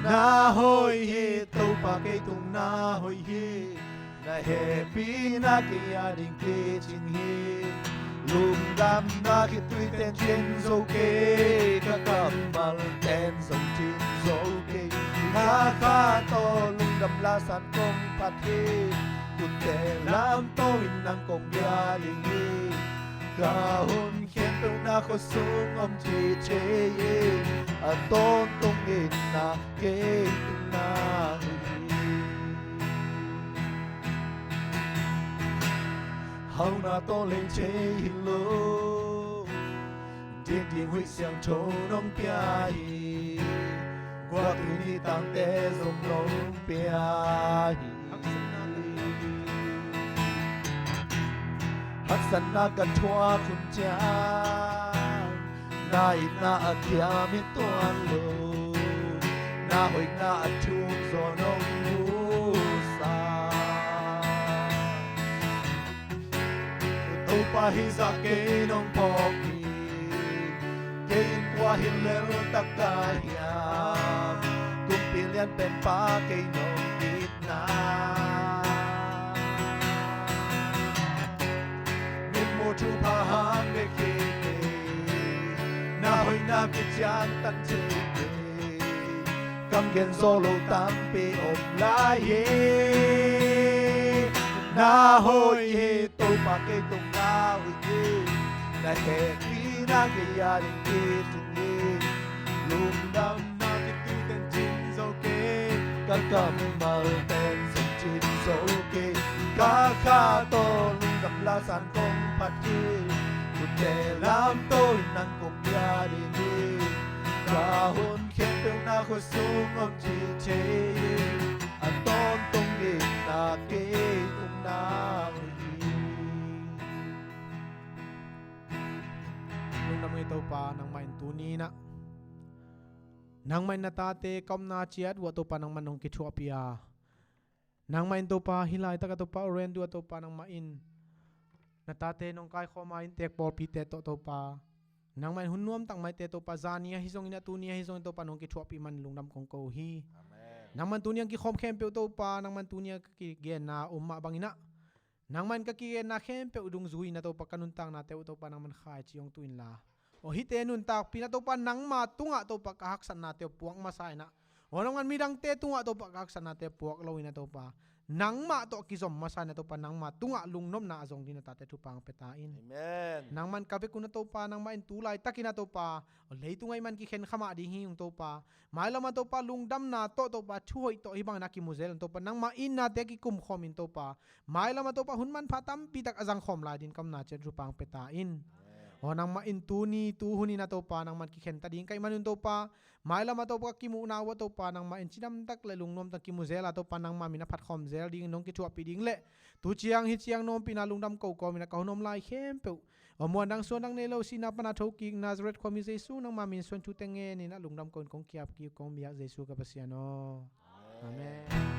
Na hoih hi, Topa kei tung na hoih hi. Na hehpihna kei a ding kicing hi. Lungdamna khitui ten cin zo kei, ka kammal ten zong cin zo kei. Kha kha tawh lungdam la san kong phat hi. Kutte lam to in nang kong bia ding hi. Ka hun khempeuh na khua sung om ci thei hi. A tawntung in na kei tung na hi. Hauhna tawh lei thei hi lo. Dik ding huih siangtho nong pia hi. Guahtui ni tangte zong nong pia hi. Haksatna ka thuak hun ciang, na itna a kiam hi tuan lo. Na hoihna a thuk zaw nong musak. Topa hih zah kei nong phawk hi. Kei in kua hi lel ta ka hiam? Kumpi Pasian pen Pa kei nong itna, mitmuh thupha hang bek hi kei. Na hoihna kician tan thei kei. Kam gen zo lo tampi om lai hi. Na hoih hi Topa, kei tung na hoih hi. Na hehpihna kei a ding hi tung hi. Lungdamna kituiten cing zo kei. Ka kammal ten sung cing zo kei. Ka kha tawh lungdam la san kong phat hi. Kutte lam tawh in nan kong pia ding hi. Ka hun khempeuh na khut sung om ci thei hi. A tawntung ding na kei tung na hoih hi. Lungdam ngei Topa, nangmah in tuni in ah, nangmah in na tate ka omna ciat uh ah Topa, nangmah in nong kithuahpih a, nangmah in Topa, hih laitak ah Topa, Oren duh ah Topa, nangmah in na tate nong kaikhawm a, inntek pawlpite tawh Topa, nangmah in hun nuamtak maite Topa, zani ahi zongin ah, tuni ahi zongin Topa, nong kithuahpih man lungdam kong ko hi. Amen. Nangmah in tuni a kikhawm khempeuh Topa, nangmah in tuni a ka kigenna om mah bangin ah, nangmah in ka kigenna khempeuh dungzui in ah Topa, ka nuntaknate uh Topa, nangmah in khaici hong tu inla, aw, hihte nuntakpih in ah Topa, nangma tungah Topa, ka haksatnate uh puak masa in ah, aw, nangmah in midangte tungah Topa, ka haksatnate puak lo in ah Topa, nangmah tawh kizom masa in ah Topa, nangma tungah lungnopna a zong dingin na tate thupha hong pia ta in. Amen. Nangmah in ka vek un ah Topa, nangmah in tu laitakin ah Topa, aw, leitung ah i man kikhen kha mah ding hi ung Topa. Mailam ah Topa, lungdamna tawh Topa, thuhoih tawh hih bangin a kimu zel in Topa, nangmah in nate kikum khawm in Topa, mailam ah Topa, hun manpha tampi tak a zang khawm lai dingin ka omna ciat thupha hong pia ta in. Aw, nangmah in tuni tuhun in ah Topa, nangmah in kikhen ta ding ka hih man un Topa, mailam ah Topa, ka kimuhna uh ah Topa, nangmah in cidamtak le lungnuamtak kimu zel a Topa, nangma min a phatkhawm zel dingin nong kithuahpih ding le tu ciang hih ciang nawmpihna lungdam ko kawmin ah ka hun om lai khempeuh, aw, muan dang suan dang nei lo, sihna pan a thokik Nazareth khuami Jesu nangma min suang thute ngenin ah lungdam ko in kong ki-ap kik uh kong biak Jesu ka Pasian aw. Amen.